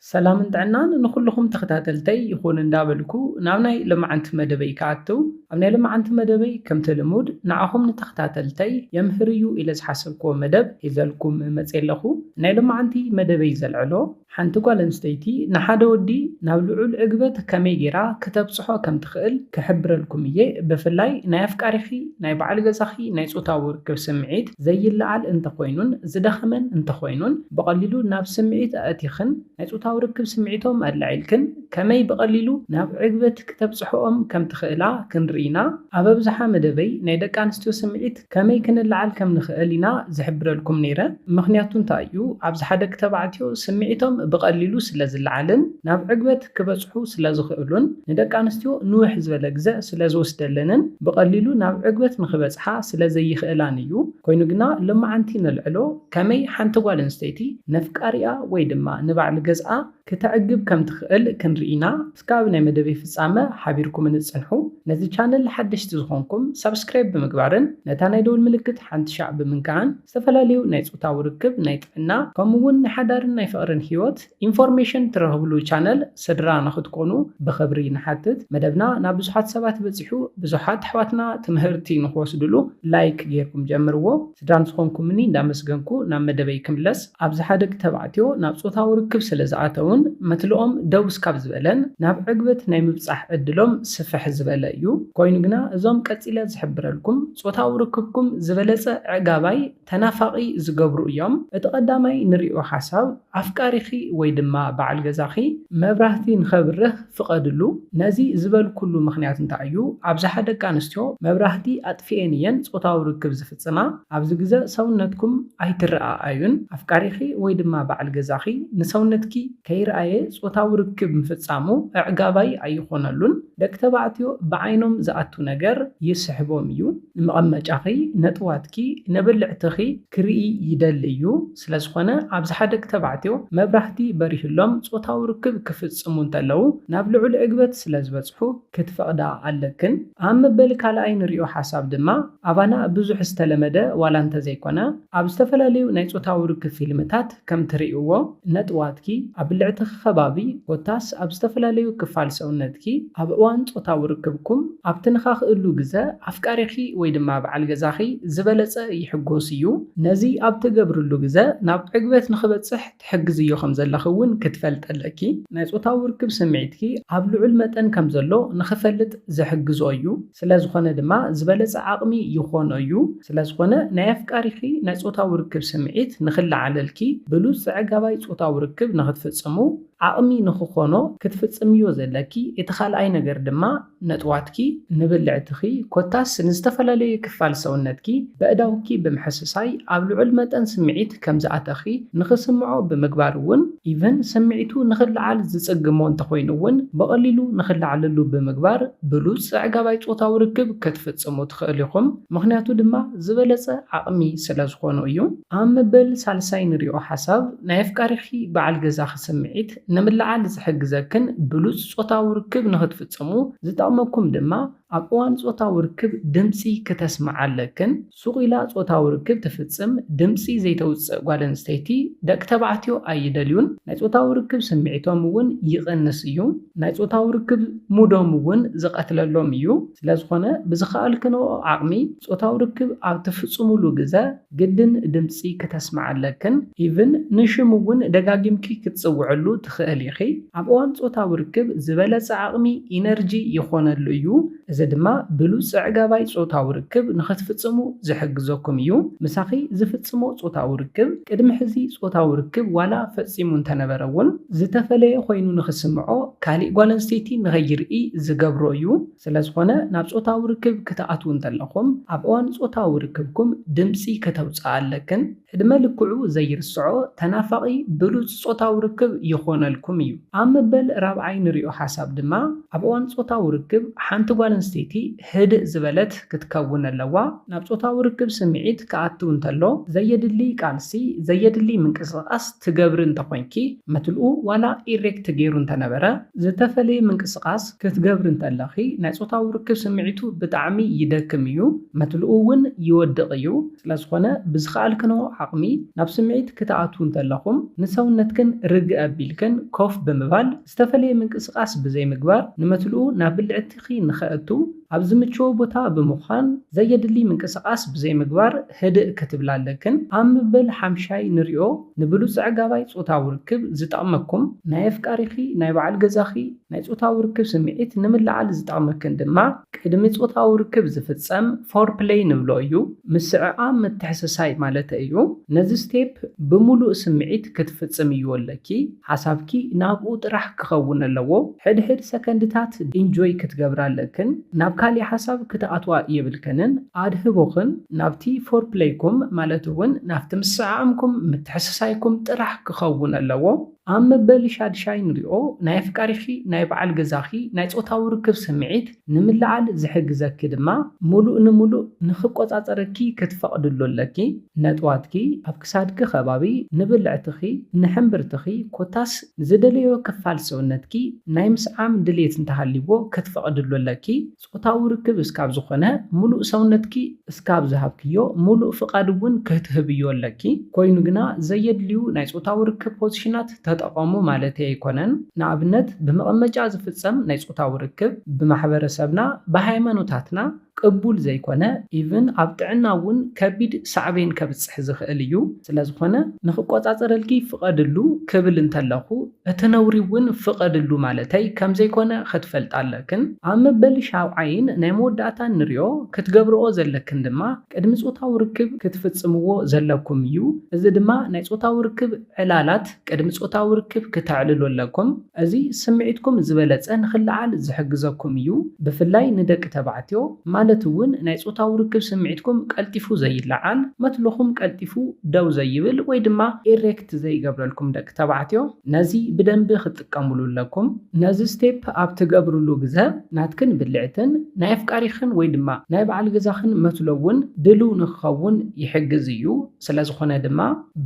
ሰላምን ጥዕናን ንኹልኹም ተኸታተልተይ ይኹን እንዳበልኩ ናብ ናይ ሎማዓንቲ መደበይ ክኣትው፣ ኣብ ናይ ሎማዓንቲ መደበይ ከምቲ ልሙድ ንዓኹም ንተኸታተልተይ የምህር እዩ ኢለ ዝሓሰብክዎ መደብ ሒዘልኩም መፅየ ኣለኹ። ናይ ሎማዓንቲ መደበይ ዘልዕሎ ሓንቲ ጓል ኣንስተይቲ ንሓደ ወዲ ናብ ልዑል ዕግበት ከመይ ጌራ ክተብፅሖ ከም ትኽእል ክሕብረልኩም እየ። ብፍላይ ናይ ኣፍቃሪኺ፣ ናይ በዓል ገዛኺ ናይ ጾታዊ ርክብ ስምዒት ዘይለዓል እንተኾይኑን ዝደኸመን እንተኾይኑን ብቐሊሉ ናብ ስምዒት ኣእቲኽን ናይ ጾታዊ ርክብ ስምዒቶም ኣላዒልክን ከመይ ብቐሊሉ ናብ ዕግበት ክተብጽሕኦም ከም ትኽእላ ክንርኢ ኢና። ኣብ ኣብዝሓ መደበይ ናይ ደቂ ኣንስትዮ ስምዒት ከመይ ክንለዓል ከም ንኽእል ኢና ዝሕብረልኩም ነይረ። ምኽንያቱ እንታይ እዩ? ኣብዚ ሓደ ተባዕትዮ ስምዒቶም ብቐሊሉ ስለ ዝለዓልን ናብ ዕግበት ክበጽሑ ስለ ዝኽእሉን ንደቂ ኣንስትዮ ንውሕ ዝበለ ግዘ ስለ ዝወስደለንን ብቐሊሉ ናብ ዕግበት ንኽበጽሓ ስለ ዘይኽእላን እዩ። ኮይኑ ግና ሎማዓንቲ ነልዕሎ ከመይ ሓንቲ ጓል ኣንስተይቲ ነፍቃሪኣ ወይ ድማ ንባዕሊ ገዝኣ ክተዕግብ ከም ትኽእል ክንርኢ ኢና። እስካብ ናይ መደበይ ፍጻመ ሓቢርኩምኒ ጽንሑ። ነዚ ቻነል ሓደሽቲ ዝኾንኩም ሳብስክራይብ ብምግባርን ነታ ናይ ደውል ምልክት ሓንቲ ሻዕ ብምንካዕን ዝተፈላለዩ ናይ ጾታዊ ርክብ፣ ናይ ጥዕና ከምኡ እውን ናይ ሓዳርን ናይ ፍቕርን ህይወት ኢንፎርሜሽን ትረኽብሉ ቻነል ስድራ ንኽትኮኑ ብኽብሪ ንሓትት። መደብና ናብ ብዙሓት ሰባት በጺሑ ብዙሓት ኣሕዋትና ትምህርቲ ንኽወስድሉ ላይክ ጌርኩም ጀምርዎ። ስድራ ንዝኾንኩምኒ እንዳመስገንኩ ናብ መደበይ ክምለስ። ኣብዚ ሓደ ተባዕትዮ ናብ ጾታዊ ርክብ ስለ ዝኣተውን መትልኦም ደው እስካብ ዝበለን ናብ ዕግበት ናይ ምብጻሕ ዕድሎም ስፍሕ ዝበለ እዩ። ኮይኑ ግና እዞም ቀጺለ ዝሕብረልኩም ጾታዊ ርክብኩም ዝበለጸ ዕጋባይ ተናፋቒ ዝገብሩ እዮም። እቲ ቀዳማይ ንሪኦ ሓሳብ ኣፍቃሪኺ ወይ ድማ በዓል ገዛኺ መብራህቲ ንኸብርህ ፍቐድሉ። ነዚ ዝበልኩሉ ምኽንያት እንታይ እዩ? ኣብዝሓ ደቂ ኣንስትዮ መብራህቲ ኣጥፊኤን እየን ጾታዊ ርክብ ዝፍጽማ። ኣብዚ ግዘ ሰውነትኩም ኣይትረኣኣዩን። ኣፍቃሪኺ ወይ ድማ በዓል ገዛኺ ንሰውነትኪ ከይረኣየ ጾታዊ ርክብ ምፍጻሙ ኣዕጋባይ ኣይኾነሉን። ደቂ ተባዕትዮ ብዓይኖም ዝኣቱ ነገር ይስሕቦም እዩ። ንመቐመጫኺ፣ ነጥዋትኪ፣ ንብልዕትኺ ክርኢ ይደሊ እዩ። ስለ ዝኾነ ኣብዝሓ ደቂ ተባዕትዮ መብራህቲ በሪህሎም ጾታዊ ርክብ ክፍጽሙ እንተለዉ ናብ ልዑል ዕግበት ስለ ዝበጽሑ ክትፈቕዳ ኣለክን። ኣብ መበል ካልኣይ ንሪኦ ሓሳብ ድማ ኣባና ብዙሕ ዝተለመደ ዋላ እንተዘይኮነ ኣብ ዝተፈላለዩ ናይ ጾታዊ ርክብ ፊልምታት ከም ትርእይዎ ነጥዋትኪ፣ ኣብ ብልዕትኺ ከባቢ ኮታስ ኣብ ዝተፈላለዩ ክፋል ሰውነትኪ ኣብ እዋን ጾታዊ ርክብኩም ኣብ ትንኻኽእሉ ግዘ ኣፍቃሪኺ ወይ ድማ በዓል ገዛኺ ዝበለጸ ይሕጎስ እዩ። ነዚ ኣብ ትገብርሉ ግዘ ናብ ዕግበት ንኽበጽሕ ትሕግዝዮ ከም ዘለኺ እውን ክትፈልጢ ኣለኪ። ናይ ጾታዊ ርክብ ስምዒትኪ ኣብ ልዑል መጠን ከም ዘሎ ንኽፈልጥ ዝሕግዞ እዩ። ስለ ዝኾነ ድማ ዝበለጸ ዓቕሚ ይኾኖ እዩ። ስለ ዝኾነ ናይ ኣፍቃሪኺ ናይ ጾታዊ ርክብ ስምዒት ንኽለዓለልኪ ብሉጽ ዘዕጋባይ ጾታዊ ርክብ ንኽትፍጽሙ ዓቕሚ ንኽኾኖ ክትፍጽምዮ ዘለኪ እቲ ካልኣይ ነገር ድማ ነጥዋትኪ፣ ንብልዕትኺ ኮታስ ንዝተፈላለየ ክፋል ሰውነትኪ በእዳውኪ ብምሕስሳይ ኣብ ልዑል መጠን ስምዒት ከም ዝኣተኺ ንኽስምዖ ብምግባር እውን ኢቨን ስምዒቱ ንኽለዓል ዝጽግሞ እንተኾይኑ እውን ብቐሊሉ ንኽለዓለሉ ብምግባር ብሉጽ ኣዕጋባይ ጾታዊ ርክብ ክትፍጽሙ ትኽእሉ ኢኹም። ምኽንያቱ ድማ ዝበለጸ ዓቕሚ ስለ ዝኾኖ እዩ። ኣብ መበል ሳልሳይ ንሪኦ ሓሳብ ናይ ኣፍቃሪኺ በዓል ገዛኺ ስምዒት ንምልዓል ዝሕግዘክን ብሉጽ ጾታዊ ርክብ ንኽትፍጽሙ ዝጠቕመኩም ድማ ኣብ እዋን ጾታዊ ርክብ ድምጺ ክተስምዓ ኣለክን። ሱቕ ኢላ ጾታዊ ርክብ ትፍጽም ድምጺ ዘይተውጽእ ጓል ኣንስተይቲ ደቂ ተባዕትዮ ኣይደልዩን። ናይ ጾታዊ ርክብ ስምዒቶም እውን ይቕንስ እዩ። ናይ ጾታዊ ርክብ ሙዶም እውን ዝቐትለሎም እዩ። ስለ ዝኾነ ብዝኸኣልክንኦ ዓቕሚ ጾታዊ ርክብ ኣብ ትፍጽሙሉ ግዘ ግድን ድምጺ ክተስምዓ ኣለክን። ኢቭን ንሽሙ እውን ደጋጊምኪ ክትጽውዕሉ ትኽእል ኢኺ። ኣብ እዋን ጾታዊ ርክብ ዝበለጸ ዓቕሚ ኢነርጂ ይኾነሉ እዩ። እዚ ድማ ብሉጽ ኣዕጋባይ ጾታዊ ርክብ ንኽትፍጽሙ ዝሕግዘኩም እዩ። ምሳኺ ዝፍጽሞ ጾታዊ ርክብ ቅድሚ ሕዚ ጾታዊ ርክብ ዋላ ፈጺሙ እንተነበረ እውን ዝተፈለየ ኮይኑ ንኽስምዖ ካሊእ ጓል ኣንስተይቲ ንኸይርኢ ዝገብሮ እዩ። ስለ ዝኾነ ናብ ጾታዊ ርክብ ክትኣትዉ እንተለኹም ኣብ እዋን ጾታዊ ርክብኩም ድምጺ ከተውጽኣ ኣለክን። ዕድመ ልክዑ ዘይርስዖ ተናፋቒ ብሉጽ ጾታዊ ርክብ ይኾነልኩም እዩ። ኣብ መበል ራብዓይ ንሪኦ ሓሳብ ድማ ኣብ እዋን ጾታዊ ርክብ ሓንቲ ጓል ኣንስተይቲ ህድእ ዝበለት ክትከውን ኣለዋ። ናብ ጾታዊ ርክብ ስምዒት ክኣቱ እንተሎ ዘየድሊ ቃልሲ፣ ዘየድሊ ምንቅስቓስ ትገብሪ እንተኾይንኪ፣ መትልኡ ዋላ ኢሬክት ገይሩ እንተነበረ፣ ዝተፈለየ ምንቅስቓስ ክትገብሪ እንተለኺ ናይ ጾታዊ ርክብ ስምዒቱ ብጣዕሚ ይደክም እዩ፣ መትልኡ እውን ይወድቕ እዩ። ስለዝኾነ ብዝኸኣልክንኦ ዓቕሚ ናብ ስምዒት ክትኣትዉ እንተለኹም ንሰውነትክን ርግእ ኣቢልክን ኮፍ ብምባል ዝተፈለየ ምንቅስቓስ ብዘይምግባር ንመትልኡ ናብ ብልዕትኺ ንኸእቱ ኣብ ዝምችዎ ቦታ ብምዃን ዘየድሊ ምንቅስቓስ ብዘይምግባር ህድእ ክትብላ ኣለክን። ኣብ ምበል ሓምሻይ ንሪኦ ንብሉፅ ኣዕጋባይ ጾታዊ ርክብ ዝጠቕመኩም ናይ ኣፍቃሪኺ ናይ በዓል ገዛኺ ናይ ጾታዊ ርክብ ስምዒት ንምልዓል ዝጠቕመክን ድማ ቅድሚ ጾታዊ ርክብ ዝፍጸም ፎርፕለይ ንብሎ እዩ። ምስዕዓም ምትሕስሳይ ማለተይ እዩ። ነዚ ስቴፕ ብምሉእ ስምዒት ክትፍጽምዮ ኣለኪ። ሓሳብኪ ናብኡ ጥራሕ ክኸውን ኣለዎ። ሕድሕድ ሰከንድታት ኢንጆይ ክትገብራ ኣለክን። ናብ ካሊእ ሓሳብ ክትኣትዋ የብልክንን። ኣድህቦኽን ናብቲ ፎርፕለይኩም ማለት እውን ናብቲ ምስዕዓምኩም ምትሕስሳይኩም ጥራሕ ክኸውን ኣለዎ። ኣብ መበል ሻድሻይ ንሪኦ ናይ ኣፍቃሪኺ ናይ በዓል ገዛኺ ናይ ጾታዊ ርክብ ስምዒት ንምልዓል ዝሕግዘኪ ድማ ሙሉእ ንሙሉእ ንኽቆጻጸረኪ ክትፈቕድሉ ኣለኪ። ነጥዋትኪ ኣብ ክሳድኪ ከባቢ፣ ንብልዕትኺ፣ ንሕምብርትኺ ኮታስ ንዝደለዮ ክፋል ሰውነትኪ ናይ ምስዓም ድሌት እንተሃልይዎ ክትፈቕድሉ ኣለኪ። ጾታዊ ርክብ እስካብ ዝኾነ ሙሉእ ሰውነትኪ እስካብ ዝሃብክዮ ሙሉእ ፍቓድ እውን ክትህብዮ ኣለኪ። ኮይኑ ግና ዘየድልዩ ናይ ጾታዊ ርክብ ፖዚሽናት ተጠቐሙ ማለተይ ኣይኮነን። ንኣብነት ብመቐመጫ ዝፍጸም ናይ ጾታዊ ርክብ ብማሕበረሰብና ብሃይማኖታትና ቅቡል ዘይኮነ ኢቭን ኣብ ጥዕና እውን ከቢድ ሳዕቤን ከብጽሕ ዝኽእል እዩ። ስለዝኾነ ንኽቆጻጸረልኪ ፍቐድሉ ክብል እንተለኹ እቲ ነውሪ እውን ፍቐድሉ ማለተይ ከምዘይኮነ ክትፈልጣ ኣለክን። ኣብ መበል ሻውዓይን ናይ መወዳእታን ንሪኦ ክትገብርኦ ዘለክን ድማ ቅድሚ ጾታዊ ርክብ ክትፍጽምዎ ዘለኩም እዩ። እዚ ድማ ናይ ጾታዊ ርክብ ዕላላት ቅድሚ ጾታዊ ርክብ ክተዕልሉ ኣለኩም። እዚ ስምዒትኩም ዝበለጸ ንኽለዓል ዝሕግዘኩም እዩ። ብፍላይ ንደቂ ተባዕትዮ ማለት እውን ናይ ጾታዊ ርክብ ስምዒትኩም ቀልጢፉ ዘይለዓል፣ መትልኹም ቀልጢፉ ደው ዘይብል ወይ ድማ ኢሬክት ዘይገብረልኩም ደቂ ተባዕትዮ ነዚ ብደንቢ ክትጥቀምሉ ኣለኩም። ነዚ ስቴፕ ኣብ ትገብርሉ ግዘ ናትክን ብልዕትን ናይ ኣፍቃሪኽን ወይ ድማ ናይ በዓል ገዛኽን መትሎ እውን ድልው ንክኸውን ይሕግዝ እዩ። ስለዝኾነ ድማ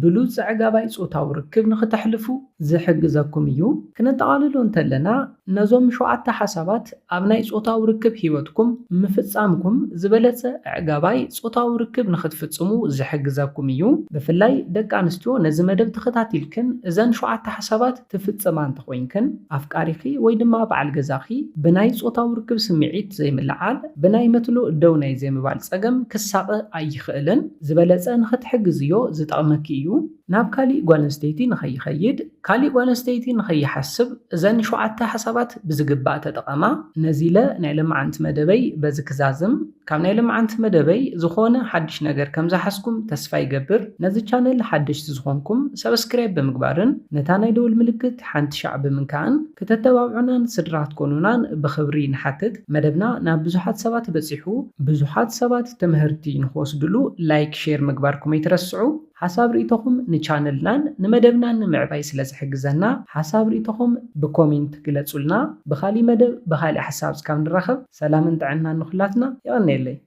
ብሉጽ ኣዕጋባይ ጾታዊ ርክብ ንክተሕልፉ ዝሕግዘኩም እዩ። ክነጠቓልሎ እንተለና ነዞም ሸውዓተ ሓሳባት ኣብ ናይ ጾታዊ ርክብ ህይወትኩም ምፍጻምኩም ዝበለጸ ኣዕጋባይ ጾታዊ ርክብ ንክትፍጽሙ ዝሕግዘኩም እዩ። ብፍላይ ደቂ ኣንስትዮ ነዚ መደብ ተኸታቲልክን እዘን ሸውዓተ ሓሳባት ትፍጽማ እንተኾይንክን ኣፍቃሪኺ ወይ ድማ በዓል ገዛኺ ብናይ ጾታዊ ርክብ ስምዒት ዘይምልዓል ብናይ መትሎ ደው ናይ ዘይምባል ጸገም ክሳቐ ኣይኽእልን። ዝበለጸ ንኽትሕግዝዮ ዝጠቕመኪ እዩ። ናብ ካሊእ ጓል ኣንስተይቲ ንኸይኸይድ፣ ካሊእ ጓል ኣንስተይቲ ንኸይሓስብ እዘን ሸውዓተ ሓሳባት ብዝግባእ ተጠቐማ። ነዚ ኢለ ናይ ለማዓንቲ መደበይ በዚ ክዛዝም። ካብ ናይ ለማዓንቲ መደበይ ዝኾነ ሓድሽ ነገር ከም ዝሓዝኩም ተስፋ ይገብር። ነዚ ቻነል ሓደሽቲ ዝኾንኩም ሰብስክራይብ ብምግባርን ነታ ናይ ደውል ምልክት ሓንቲ ሻዕ ብምንካእን ክተተባብዑናን ስድራ ክትኮኑናን ብኽብሪ ንሓትት። መደብና ናብ ብዙሓት ሰባት በጺሑ ብዙሓት ሰባት ትምህርቲ ንክወስድሉ ላይክ ሼር ምግባርኩም ኣይትረስዑ። ሓሳብ ርእይቶኹም ንቻነልናን ንመደብናን ንምዕባይ ስለ ዝሕግዘና ሓሳብ ርእይቶኹም ብኮሜንት ግለጹልና። ብኻሊእ መደብ ብኻሊእ ሓሳብ እስካብ ንራኸብ ሰላምን ጥዕናን ንኹላትና። የቐንየለይ።